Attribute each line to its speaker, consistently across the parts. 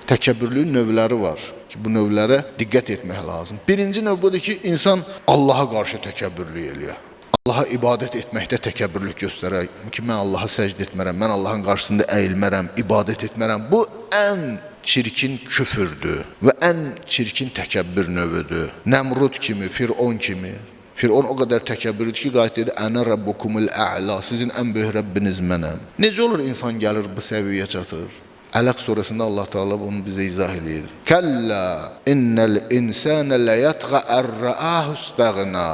Speaker 1: Təkəbbürlüyün növləri var ki, bu növlərə diqqət etmək lazım. Birinci növ budur ki, insan Allaha qarşı təkəbbürlük eləyir. Allaha ibadət etməkdə təkəbbürlük göstərər ki, mən Allaha səcdə etmərəm, mən Allahın qarşısında əyilmərəm, ibadət etmərəm. Bu ən çirkin küfürdür və ən çirkin təkəbbür növüdür. Nəmrud kimi, Firon kimi. Firon o qədər təkəbbür idi ki, qayıt dedi: "Ənə rabbukumul a'la." Sizin ən böyük Rəbbiniz mənəm. Necə olur insan gəlir bu səviyyəyə çatır? Ələq surəsində Allah Teala bunu bizə izah eləyir. Kəllə innel insane ləyətğa ər-rəahu istəğna.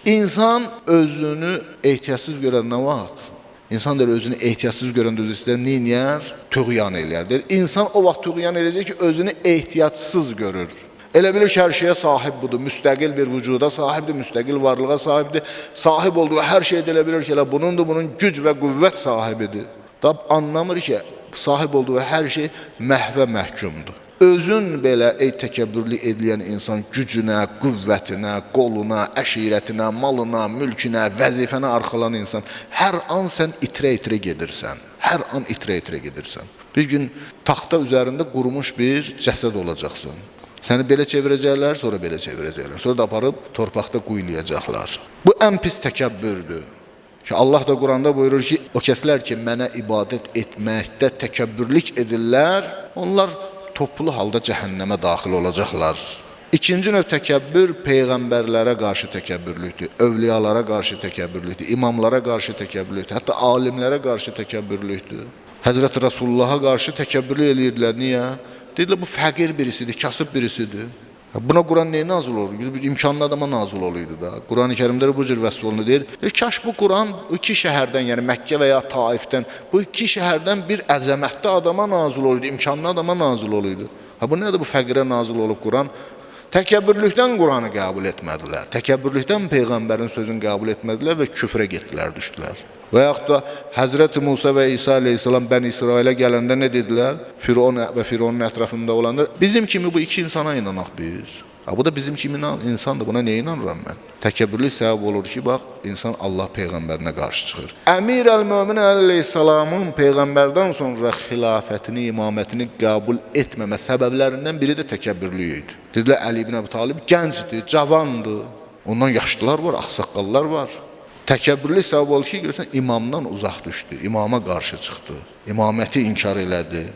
Speaker 1: İnsan özünü ehtiyacsız görən nə vaxt? İnsan deyir özünü ehtiyacsız görəndə özü istər nə eləyər? Tüğyan eləyər. Deyir insan o vaxt tüğyan eləyəcək ki, özünü ehtiyacsız görür. Elə bilir ki, hər şeyə sahib budur, müstəqil bir vücuda sahibdir, müstəqil varlığa sahibdir. Sahib olduğu hər şeydə elə bilir ki, elə bunundur, bunun güc və qüvvət sahibidir. Da anlamır ki, sahib olduğu hər şey məhvə məhkumdur. Özün belə ey təkəbbürlü edilən insan gücünə, qüvvətinə, qoluna, əşirətinə, malına, mülkünə, vəzifənə arxalanan insan hər an sən itirə-itirə gedirsən. Hər an itirə-itirə gedirsən. Bir gün taxta üzərində qurumuş bir cəsəd olacaqsan. Səni belə çevirəcəklər, sonra belə çevirəcəklər. Sonra da aparıb torpaqda quyulayacaqlar. Bu ən pis təkəbbürdür. Ki Allah da Quranda buyurur ki, o kəslər ki mənə ibadət etməkdə təkəbbürlük edirlər, onlar toplu halda cəhənnəmə daxil olacaqlar. İkinci növ təkəbbür peyğəmbərlərə qarşı təkəbbürlükdür, övliyalara qarşı təkəbbürlükdür, imamlara qarşı təkəbbürlükdür, hətta alimlərə qarşı təkəbbürlükdür. Həzrət Rasulullaha qarşı təkəbbürlük eləyirdilər. Niyə? Dedilər bu fəqir birisidir, kasıb birisidir. Buna Quran nəyə nazil olur? Bir imkanlı adama nazil oluydu da. Quran-ı Kərimdə də bu cür vəsf olunur deyir. Deyir, kaş bu Quran iki şəhərdən, yəni Məkkə və ya Taifdən, bu iki şəhərdən bir əzəmətli adama nazil oluydu, imkanlı adama nazil oluydu. Ha bu nədir bu fəqirə nazil olub Quran? Təkəbbürlükdən Quranı qəbul etmədilər. Təkəbbürlükdən peyğəmbərin sözünü qəbul etmədilər və küfrə getdilər, düşdülər. Və yaxud da Həzrəti Musa və İsa əleyhissalam Bəni İsrailə gələndə nə dedilər? Firon və Fironun ətrafında olanlar, bizim kimi bu iki insana inanaq biz. Ha, bu da bizim kimi insandır, buna nəyə inanıram mən? Təkəbbürlük səbəb olur ki, bax, insan Allah peyğəmbərinə qarşı çıxır. Əmir əl-Mömin əleyhissalamın peyğəmbərdən sonra xilafətini, imamətini qəbul etməmə səbəblərindən biri də təkəbbürlük idi. Dedilər Əli ibn Əbi Talib gəncdir, cavandır. Ondan yaşlılar var, ağsaqqallar var. Təkəbbürlük səbəb oldu ki, görürsən imamdan uzaq düşdü, imama qarşı çıxdı, imaməti inkar elədi.